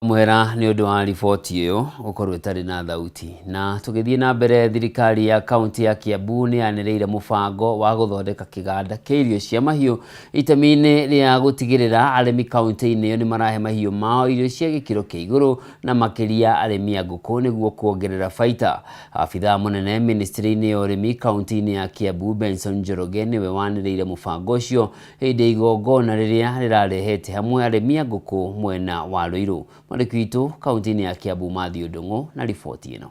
Mũhera nĩ ũndũ wa riboti ĩyo gũkorwo ĩtarĩ na thauti. Na tũgĩthiĩ na mbere, thirikari ya kaunti ya Kiambu nĩ yanĩrĩire mũbango wa gũthondeka kĩganda kĩa irio cia mahiũ itemi-inĩ rĩa gũtigĩrĩra arĩmi kaunti-inĩ ĩyo nĩ marahe mahiũ mao irio cia gĩkĩro kĩa igũrũ na makĩria arĩmi a ngũkũ nĩguo kuongerera baita. Abithaa mũnene ministry-inĩ ya ũrĩmi kaunti-inĩ ya Kiambu Benson Njoroge nĩwe wanĩrĩire mũbango ũcio hĩndĩ ya igongona rĩrĩa rĩrarehete hamwe arĩmi a ngũkũ mwena wa Ruiru. Mwandĩki witũ kaunti-inĩ ya Kiambu Matthew Ndung'u na riboti ĩno.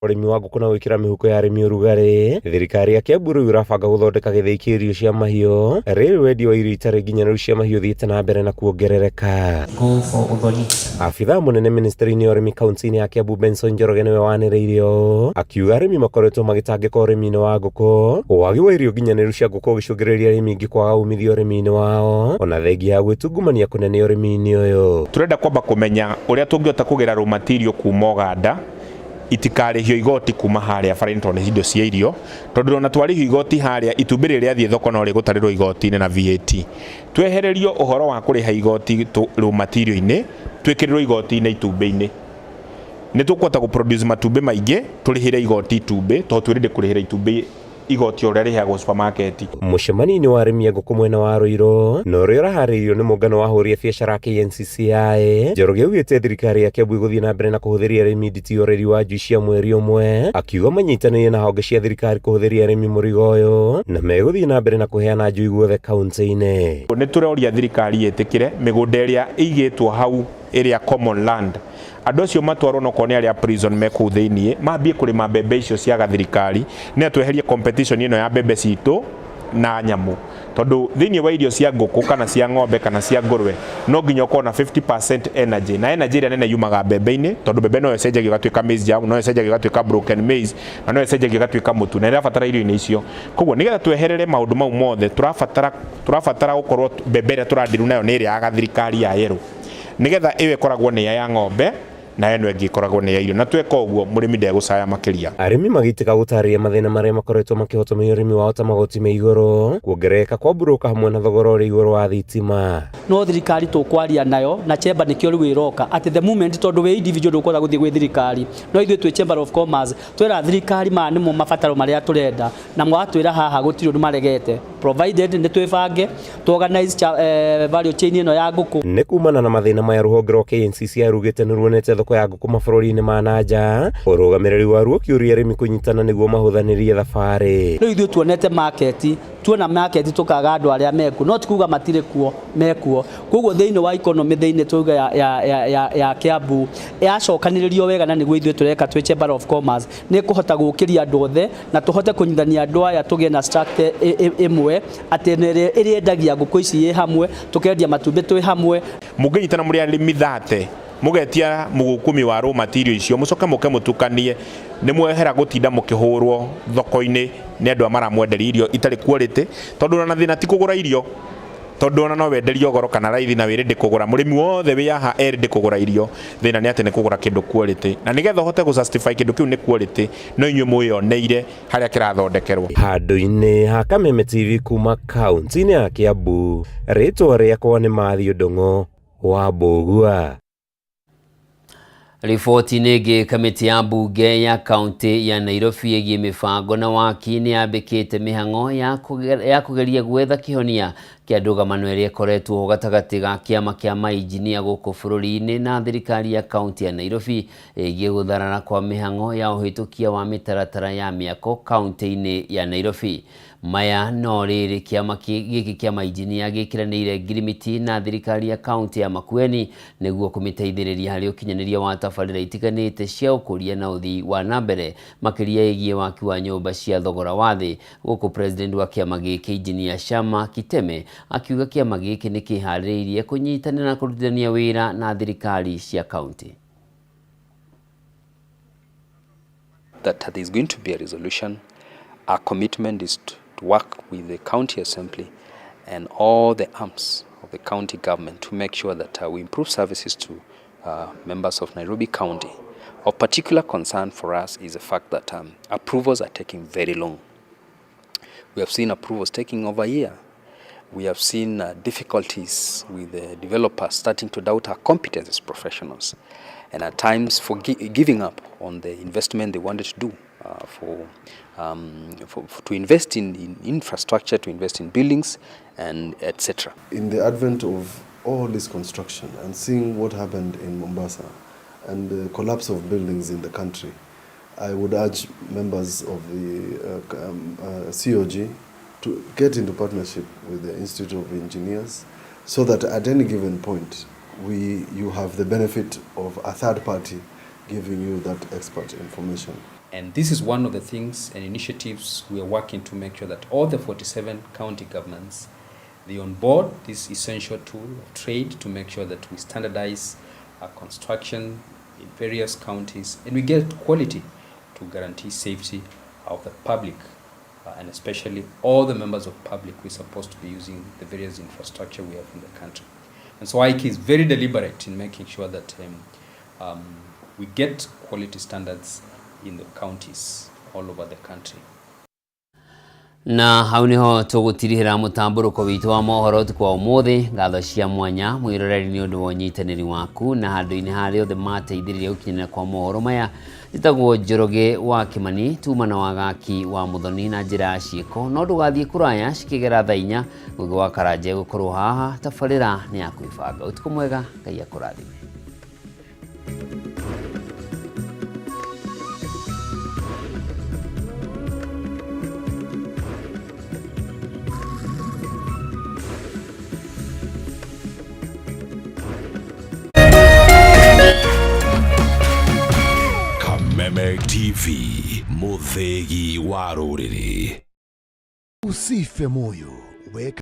Ũrĩmi wa ngũkũ na gwĩkĩra mĩhuko ya arĩmi ũrugarĩ. Thirikari ya Kiambu rĩu ĩrabanga gũthondeka gĩthĩi kĩa irio cia mahiũ rĩrĩ wendia wa irio itarĩ nginyanĩru cia mahiũ ũthiĩte na mbere na kuongerereka. Go for ũthoni. Abithaa mũnene ministry-inĩ ya ũrĩmi kaunti-inĩ ya Kiambu Benson Njoroge nĩwe wanĩrĩire ũũ akiuga arĩmi makoretwo magĩtangĩka ũrĩmi-inĩ wa ngũkũ, wagi wa irio nginyanĩru cia ngũkũ ũgĩcũngĩrĩria arĩmi aingĩ kwaga umithio ũrĩmi-inĩ wao ona thengia ya gwĩtungumania kũnene ũrĩmi-inĩ ũyũ. Tũrenda kwamba kũmenya ũrĩa tũngĩhota kũgĩra raw material kuma Ũganda itikarĩhio igoti kuma harĩa bara-inĩ tondũ nĩ indo cia irio, tondũ ona twarĩhio igoti harĩa itumbĩ rĩrĩa rĩathiĩ thoko no rĩgũtarĩrwo igoti-inĩ na VAT. Twehererio ũhoro wa kũrĩha igoti raw material-inĩ, twĩkĩrĩrwo igoti-inĩ itumbĩ-inĩ. Nĩ tũkũhota gũ produce matumbĩ maingĩ tũrĩhĩre igoti itumbĩ tondũ twĩ ready kũrĩhĩra itumbĩ igoti o ũrĩa rĩheagwo supermarket. Mũcemanio-inĩ wa arĩmi a ngũkũ mwena wa Ruiru na ũrĩa ũraharĩirio nĩ mũngano wa ahũri a biacara KNCCI, Njoroge augĩte thirikari ya Kiambu ĩgũthiĩ na mbere na kũhũthĩria arĩmi nditi ya ũreri wa njui cia mweri ũmwe, akiuga manyitanĩire na honge cia thirikari kũhũthĩria arĩmi mũrigo ũyũ na megũthiĩ na mbere na kũheana njui guothe kaunti-inĩ. Nĩ tũroria thirikari ĩtĩkĩre mĩgũnda ĩrĩa ĩigĩtwo hau ĩrĩa common land andũ acio matwarwo nokorwo nĩ arĩa prison me kũu thĩiniĩ mambie kũrĩma mbembe icio cia gathirikari nĩ tweherie competition ĩno ya mbembe citũ na nyamũ tondũ thĩiniĩ wa irio cia ngũkũ kana cia ng'ombe kana cia ngũrwe no nginya ũkorwo na 50% energy na energy ĩrĩa nene yumaga mbembe-inĩ tondũ mbembe no ĩcenjagio ĩgatuĩka maize germ, no ĩcenjagio ĩgatuĩka broken maize na no ĩcenjagio ĩgatuĩka mũtu na ĩrabatara irio-inĩ icio. Koguo nĩgetha tweherere maũndũ mau mothe tũrabatara gũkorwo mbembe ĩrĩa tũrandiru nayo nĩ ĩrĩa ya gathirikari ya yellow nĩgetha ĩyo ĩkoragwo nĩ ya ng'ombe na ĩno ĩngĩ ĩkoragwo nĩ ya irio na tweka ũguo mũrĩmi ndegũcaya makĩria. Arĩmi magĩitĩka gũtarĩria mathĩna marĩa makoretwo makĩhotomia ũrĩmi wao ta magoti me igũrũ, kuongerereka kwa mburũka hamwe na thogora ũrĩ igũrũ wa thitima. No thirikari tũkwaria nayo na chamber nĩkĩo rĩu ĩroka atĩ the moment tondũ wĩ individual ndũkũhota gũthiĩ gwĩ thirikari, no ithuĩ twĩ chamber of commerce twera thirikari maya nĩmo mabataro marĩa tũrenda na mwatwĩra haha gũtirĩ ũndũ maregete provided nĩ twĩbange tu organize value chain ĩno ya ngũkũ. Nĩ kumana na mathĩna maya rũhonge rwa KNCCI rugĩte nĩ ruonete thoko ya ngũkũ mabũrũri-inĩ ma na nja, ũrũgamĩrĩri waruo ũkĩũria arĩmi kũnyitana nĩguo mahũthanĩrie thabarĩ. Rĩu ithuĩ tuonete market, tuona market tũkaga andũ arĩa mekuo, no ti kuga matirĩ kuo, mekuo. Koguo thĩinĩ wa economy thĩinĩ tuge ya Kiambu yacokanĩrĩrio wega na nĩguo ithuĩ tũreka twĩ Chamber of Commerce, nĩ ĩkũhota gũkĩria andũ othe na tũhote kũnyitithania andũ aya tũgĩe na structure ĩmwe atĩ ĩrĩa ĩendagia ngũkũ ici ĩ hamwe, tũkendia matumbĩ twĩ hamwe. Mũngĩnyitana mũrĩ arĩmi thate mũgetia mũgũkũmi wa raw material icio mũcoke mũke mũtukanie nĩ mwehera gũtinda mũkĩhũrwo thoko-inĩ nĩ andũ a maramwenderia irio itarĩ quality tondũ ona thĩna ti kũgũra irio tondũ ona no wenderio goro kana raithi na wĩ ready kũgũra mũrĩmi wothe wĩ haha e ready kũgũra irio thĩna nĩ atĩ nĩ kũgũra kĩndũ quality na nĩgetha ũhote gũ justify kĩndũ kĩu nĩ quality no inyuĩ mwĩyoneire harĩa kĩrathondekerwo. Handũ-inĩ ha Kameme TV kuma kaunti-inĩ ya Kiambu, rĩtwa rĩakwa nĩ Matthew Ndung'u wa Mbũgua. Riboti-inĩ ĩngĩ, kamĩtĩ ya mbunge ya kaunti ya Nairobi ĩgiĩ mĩbango na waki nĩ yambĩkĩte mĩhang'o ya kũgeria gwetha kĩhonia kĩa ndũgamano ĩrĩa ĩkoretwo ho gatagatĩ ga kĩama kĩa mainjinia gũkũ bũrũri-inĩ na thirikari ya kaunti ya Nairobi ĩgiĩ gũtharara kwa mĩhang'o ya ũhĩtũkia wa mĩtaratara ya mĩako kaunti-inĩ ya Nairobi. Maya no rĩrĩ kĩama gĩkĩ kĩa mainjinia gĩkĩranĩire ngirimiti na thirikari ya kaunti ya Makueni nĩguo kũmĩteithĩrĩria harĩ ũkinyanĩria wa tabarĩra itiganĩte cia ũkũria na ũthii wa na mbere makĩria ĩgiĩ waki wa nyũmba cia thogora wa thĩ gũkũ president wa kĩama gĩkĩ Injinia Shama Kiteme akiuga kĩama gĩkĩ nĩ kĩharĩrĩirie kũnyitanĩra na kũrutithania wĩra na thirikari cia kaunti. That there is going to be a resolution. Our commitment is to work with the county assembly and all the arms of the county government to make sure that we improve services to members of Nairobi County. Of particular concern for us is the fact that approvals are taking very long. We have seen approvals taking over a year. We have seen difficulties with the developers starting to doubt our competence as professionals, and at times for giving up on the investment they wanted to do to invest in infrastructure, to invest in buildings, and etc. In the advent of all this construction and seeing what happened in Mombasa and the collapse of buildings in the country, I would urge members of the COG to get into partnership with the Institute of Engineers so that at any given point you have the benefit of a third party giving you that expert information. And this is one of the things and initiatives we are working to make sure that all the 47 county governments, they onboard this essential tool of trade to make sure that we standardize our construction in various counties and we get quality to guarantee safety of the public, and especially all the members of public who are supposed to be using the various infrastructure we have in the country. And so IK is very deliberate in making sure that we get quality standards in the counties all over the country. Na hau niho tugutirihira mutamburuko witu wa mohoro utuku wa umuthi. Ngatho cia mwanya mwiroreri ni undu wa unyitaniri waku na handu-ini haria othe mateithĩrĩria gukinyanĩra kwa mohoro maya. Njĩtagwo Njoroge wa Kimani, tuma na wagaki wa Muthoni na njĩra ya ciĩko, no ndũgathiĩ kũraya cikĩgera thaa inya. Ngugi wa Karanja gũkorwo haha, tabarĩra nĩ ya kwĩbanga. Ũtukũ mwega, Ngai akũrathime. Kameme TV, muthegi wa rũrĩrĩ. Usife moyo, weka